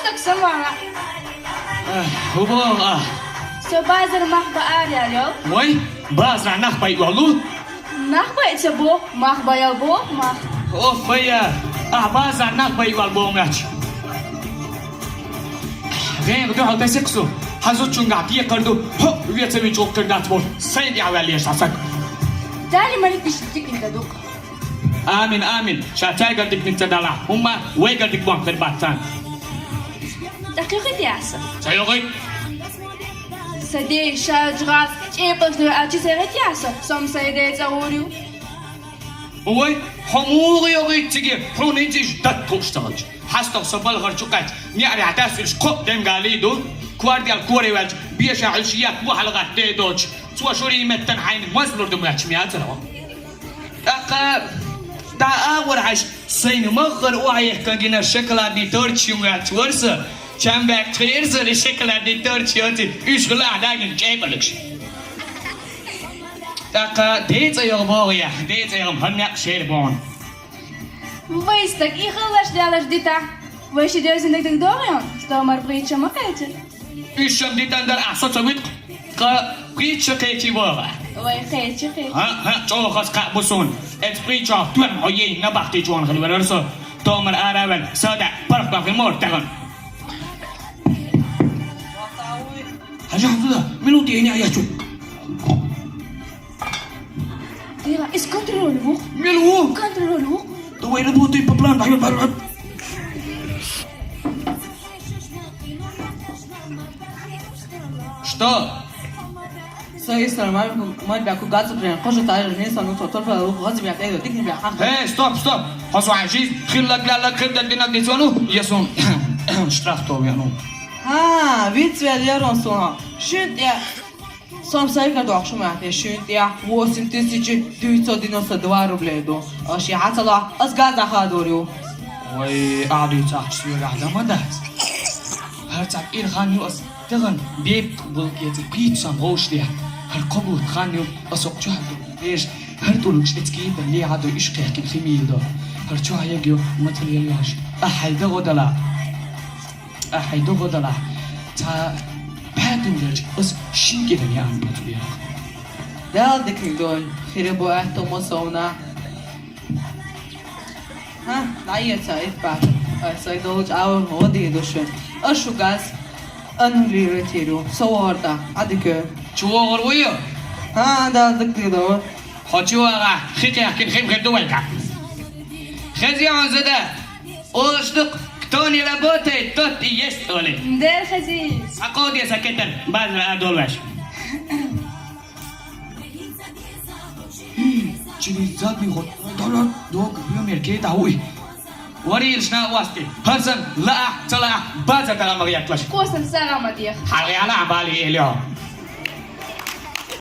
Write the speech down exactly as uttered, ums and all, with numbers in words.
Так сама. Эх, убога. Со базар мах ба ар ял. Вай, базар нах бай валу. Нах бай це бо, мах бай ал бо, мах. Оф, бая. А базар нах бай вал бо мач. Гэн ду хал тасиксу. Хазу чунга пие карду. Хо, вецами чок кардат бо. Сайн я вали сасак. Дали малик ишти киндаду. Амин, амин. Ша чай гардик ницца дала. Умма, вай гардик бон кар батсан. Так йогит яса. Чай йогит. Саде ша джгас, чепаш да ачи сагат яса. Сом сайде цагурю. Ой, хомуг йогит чиги. Хунин чиш дат туш цагалч. Хастах собал гарчукач. Ни ари атас иш ко дем гали ду. Квардиал куре валч. Биеша иш я ку халгат те доч. Цуа шури меттан хайн мазлур дум яч мя царо. Така, да агур хаш, сайн махар у аяк кагина шоколадный торт чунгат ворса. Чамбак тверзали шоколадный торт чоти. Үш гла адагин чайбалыкш. Така, деца йогбогя, деца йогм хамняк шербон. Вайстак, и халаш дялаш дита. Вайши дёзин дык дык догион, что мар притча макайте. Ишам дитандар асо цавит ка притча кайти вова. Вай кайти кайти. Ха, ха, чо хас ка бусун. Эт притча туэн ой на бахти чуан хал верерсо. Томар аравен, сада, парк бахи мор таган. Хажа худа, минути эня ячу. Дела, из контроль вух. Милу. Контроль вух. Давай работай по плану, давай, давай. Что? Сай сармар май бяку газу прям кожа тайр не сану то то газу бяку эго тик не бяку. Эй, стоп, стоп. Хосу ажиз хилла глала хилла динак дисону. Ясун. Штраф то яну. А, вид цвет ярон сона. Шит я. Сом сайга дохшум ахне шунтя восемь тысяч девятьсот девяносто два рублей ду. Аши хацала аз газа хадурю. Ой, аду цах сюра дамада. Хар цак ил хан ю аз таган беп бул кети пит сам гошдя. Хар кобу хан ю аз окчу хаду. Эш хар тулук шецки да ли аду иш кехкин химил до. Хар чу аяг ю материал яш. А хайда годала. А хайду годала. Ца пятым дерч ус шинки да не ам батуя. Дал дикни дой. Хире бо ахто мосовна. Ха, дайя ца ит бат. Ай сай долч ау моди душун. Ашу газ аннулировать иру. Соорда. Адикё. Чуогор уйо. Ха, дал дикни дой. Хочу ага. Хики ахкин хим хирду вайка. Хези анзада. Оштук, кто не работает, тот и есть, Оли. Дер хазиз. Сакоди сакетер, базра адолваш. Чили задний ход. Доллар, дог, юмер, ке да уй. Варил шна васти. Харсан, ла, цала, база каламар ятлаш. Косан сарама дир. Харяла бали элё.